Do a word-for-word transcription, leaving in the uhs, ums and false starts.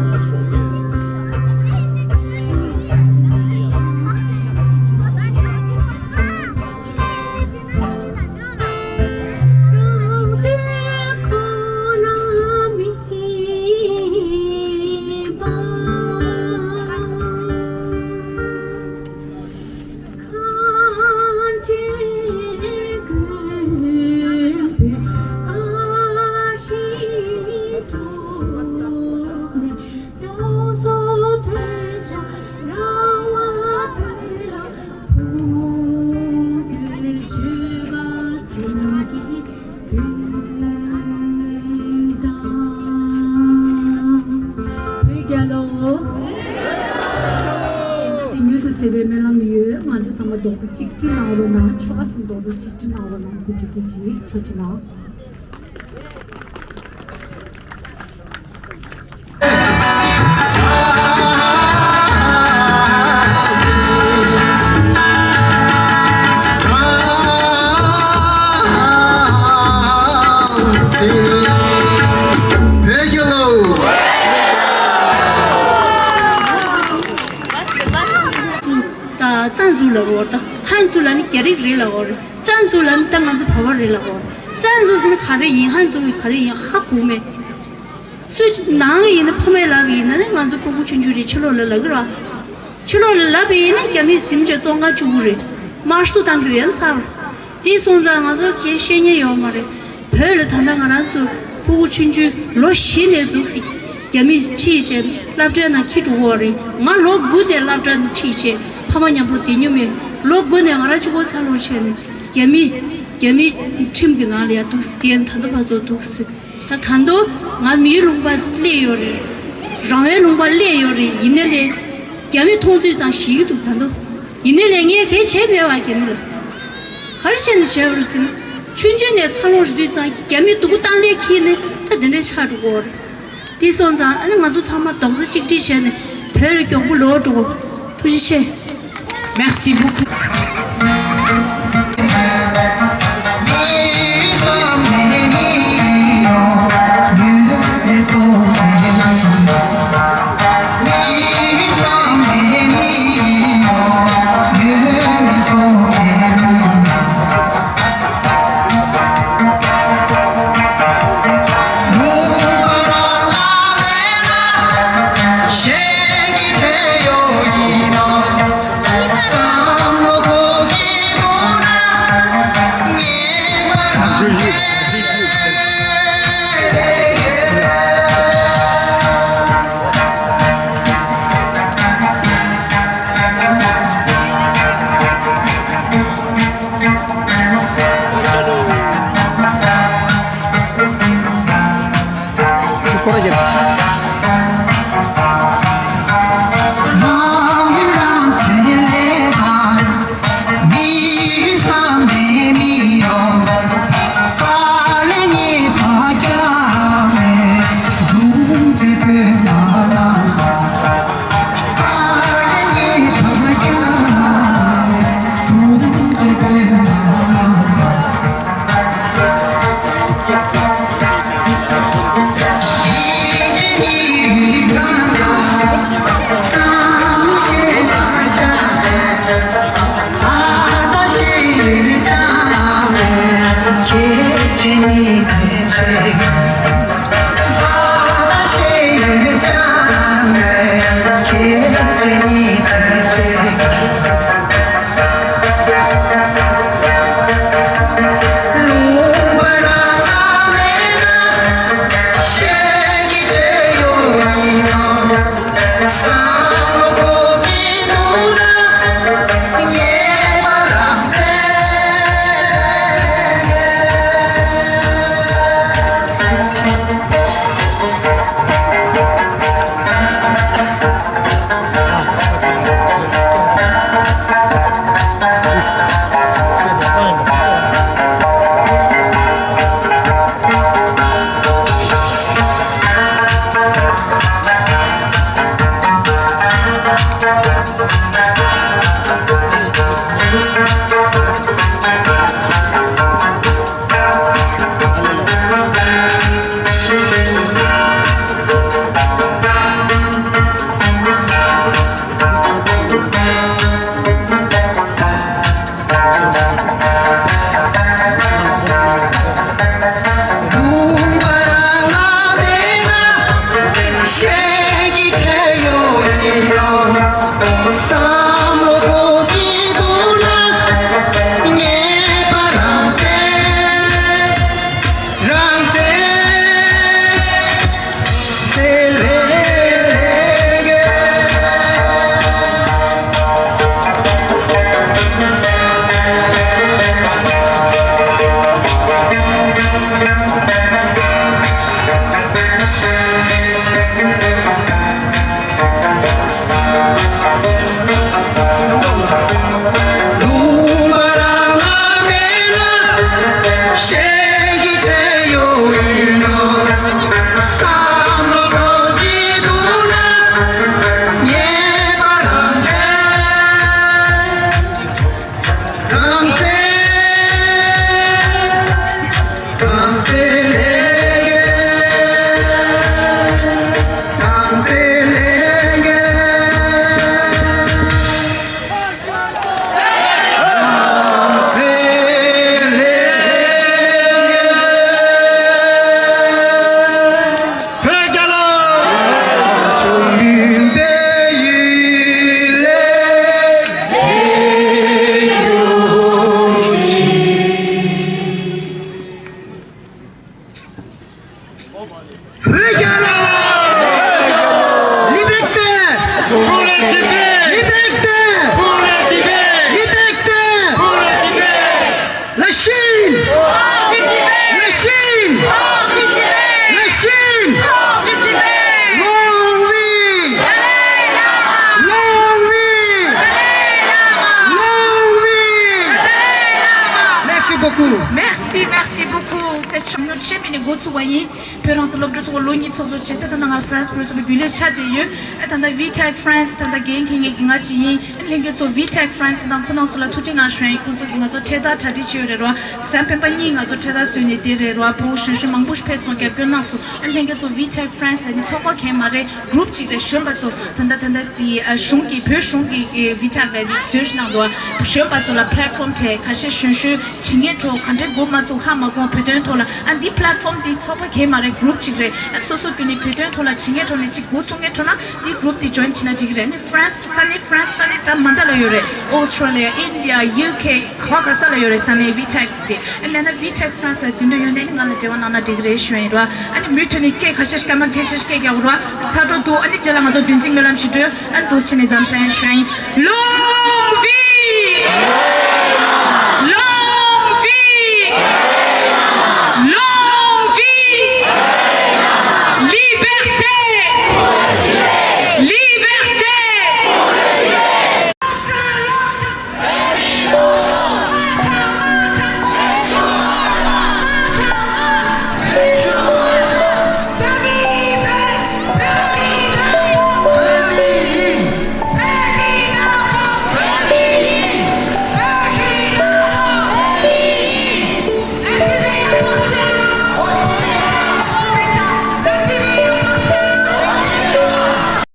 བོད་རྒྱལ་ལོ། དེ་མྱུར་དུ་ཟེར་བའི་སྨོན་ལམ་ཡོད། ང་ཚོ་ཚང་མ་རྡོག་རྩ་གཅིག་སྒྲིལ་གནང་རོགས་གནང་། ཆོལ་ཁ་གསུམ་རྡོག་རྩ་གཅིག་སྒྲིལ་གནང་རོགས་གནང་། ཐུགས་རྗེ་ཆེ། ཐུགས་རྗེ་གནང་། ད་ཙན་ཙུ་ལབ་འོ། ད་ཧན་ཙུ་ལབ་ནི་རྒྱ་རིགས་རེད་ལབ་འོ་རེད། ཙན་ཙུ་ལབ་ནི་ད་ང་ཚོ་བོད་པ་རེད་ལབ་འོ། ཙན་ཙུ་ཟེར་ནི་ག་རེ་ཡིན། ཧན་ཙུ་ག་རེ་ཡིན་ཧ་གོ་མེད། སུ་ཞིག་ནང་ཡིན་ན་ཕ་མས་ལབ་ཡིན་ན་ནི་ང་ཚོ་ཕྲུ་གུ་ཆུང་ཆུང་རེད། ཕྱི་ལོགས་ལ་ལབ་གི་ར། ཕྱི་ལོགས་ལ་ལབ་པ་ཡིན་ན་རྒྱ་མིས་ཟིན་བྱས་བཙོན་ཁང་བཅུག་གི་རེད། དམར་གསོད་བཏང་གི་རེད་ཚར། དེ་སོང་ཙང་ང་ཚོ་ཁྱེད་བཤད་ཉན་ཡོད་མ་རེད། བོད་ལ་ད་ལྟ་ང་རང་ཚོ་ཕྲུ་གུ་ཆུང་ཆུང་ལོ་བཞི་ནས་འདུག་སེ་རྒྱ་མིས་ཁྲིད་བྱས་སློབ་གྲྭའི་ནང་འཁྱེར་འགྲོ་གི་ཡོད་རེད། ང་ལོ་དགུ་ནས་སློབ་གྲྭ་ནང་ཁྲིད་བྱས་ཕ་མ་མཉམ་པོ་བསྡད་མྱོང་མེད། ལོ་དགུ་ནས་ང་རང་གཅིག་པོ་འཚར་ལོངས་བྱས་ནས་རྒྱ་མི་རྒྱ་མི་ཁྲིམས་ཀྱི་ནང་ལ་ཡ་འདུག་སེ་བསྡད་ནས་ད་ལྟ་བར་དུ་འདུག་སེ། ད་ད་དུང་ང་མིའི་ལུང་པ་སླེབས་ཡོད་རེད། རང་དབང་ལུང་པ་སླེབས་ཡོད་རེད། ཡིན་ནའི་ལས་རྒྱ་མི་མཐོང་དུས་ཙང་ཞེད་ཀྱི་འདུག་ད་དུང་། ཡིན་ནའི་ལས་ངས་གལ་བྱས་མེད་པ། རྒྱ་མི་ལ་ག་རེ་བྱས་ནས་བྱས་པ་རེད་ཟེར་ན། ཆུང་ཆུང་ནས་འཚར་ལོངས་རེད་དུས་ཙང་རྒྱ་མི་སྡུག་པོ་བཏང་ལས་ཁྱེར་ནས་ད་དེ་འདྲ་ཆགས་འགྲོ་གི་ཡོད་རེད། དེ་སོང་ཙང་ཨ་ནི་ང་ཚོ་ཚང་མ་རྡོག་རྩ་གཅིག་སྒྲིལ་བྱས་ནས་བོད་ལ་མགྱོགས་པོ་ལོག་འགྲོ་དགོས། ཐུགས་རྗེ་ཆེ། Merci beaucoup. བསམ་བློ་གོ་གི་འདུག་ན། ངེས་པ་རང་བཙན། རང་བཙན། བཙན་ལས་ལས། Liberté! Pour le Tibet! Liberté! Pour le Tibet! Liberté! Pour le Tibet! La Chine! Hors du Tibet! La Chine! Hors du Tibet! La Chine! Hors du Tibet! Long live! Dalai Lama! Long live! Dalai Lama! Long live! Dalai Lama! Merci beaucoup. Merci, merci beaucoup. Cette chanson, བོད་རང་བཙན་སློབ་ཕྲུག་ཚོགས་པ་ལོ་གཉིས་ཚོགས་གཙོ་བྱས་ཏེ། ད་ལྟ་ང་France་པོ་ཚོགས་པའི་རྒྱུན་ལས་ཆགས་བསྡད་ཡོད། ཨ་ད་ལྟ་VTAC France། ད་ལྟ་འགན་འཁྱེར་མཁན་གྱི་ང་ཅིག་ཡིན། ཨ་ལྷན་རྒྱས་ཚོ་VTAC France་དང་ཁོ་རང་ཚོ་ལ་ཐུགས་རྗེ་གནང་ཞུ་ཡ་ཡིན། ཁོང་ཚོ་གིས་ང་ཚོ་འཕྲེད་དར་གྲ་སྒྲིག་བྱས་ཡོད་རེད་རོ། གཟའ་སྤེན་པ་གཉིས་ང་ཚོ་འཕྲེད་དར་བཟོས་ནས་བསྡད་རེད་རོ། བོད་གཞོན་གཞོན་མང་པོ་ཞིག་ཕེབས་སོང་། རྒྱབ་སྐྱོར་གནང་སོང་། ཨ་ལྷན་རྒྱས་ཚོ་VTAC France་ལ་ནི་ཚོགས་པ་གང་ཡང་མ་རེད། group་གཅིག་རེད། གཞོན་པ་ཚོ་ད་ལྟ་ད་ལྟ་དེ་ཨ་གཞུང་གི་བོད་གཞུང་གི་VTAC་ལ་ནི་བཟོས་གནང་འདུག་གཞོན་པ་ཚོ་ལ་platform་སྤྲད། ཁ་ཤས་གཞོན་གཞོན་བྱེད་མཁན་ཚོ་ག་འདྲའི་འགོ་མ་བཙུགས་ཧ་མ་གོ་བོད་དོན་ཐོག་ལ། ཨ་འདི་platform་འདི་ཚོགས་པ་གང་ཡང་མ་རེད། group་གཅིག་རེད། ཨ་སོ་སོ་བརྒྱུད་ནས་བོད་དོན་ཐོག་ལ་བྱེད་མཁན་ཚོ་ནས་གཅིག་འགོ་བཙུགས་མཁན་ཚོ་ན་འདི་group་འདི་join་བྱས་ན་འགྲིག་གི་རེད། ནི་France་ས་གནས་France་ས་གནས་འདྲ་མ་འདྲ་ལ་ཡོད་རེད། Australia། India། UK། ག་བ་ག་ས་ལ་ཡོད་རེད། ས་གནས་VTAC་དེ། ཨ་ལས་ན་VTAC France་ལ་འཛུལ་འདོད་ཡོད་ན་ནི་ང་ལ་འབྲེལ་བ་གནང་ན་འགྲིག་གི་རེད་ཞུ་ཡ་ཡིན་རོ། ཨ་ནི་མུ་མཐུད་ནས་སྐད་ཁ་ཤས་ཤིག་སྐད་མ་ཁ་ཤས་ཤིག་སྐད་རྒྱག་རོ། ཚ་དྲོ་འདུག་ཨ་ནི་རྗེས་ལ་ང་ཚོ་བདུན་ཚིགས་སྨོན་ལམ་ཞིག་སྤྲོད། ཨ་ནི་འདུག་བྱས་ནས་མཚམས་བཞག་ཡ་ཞུ་ཡ་ཡིན། Longue vie!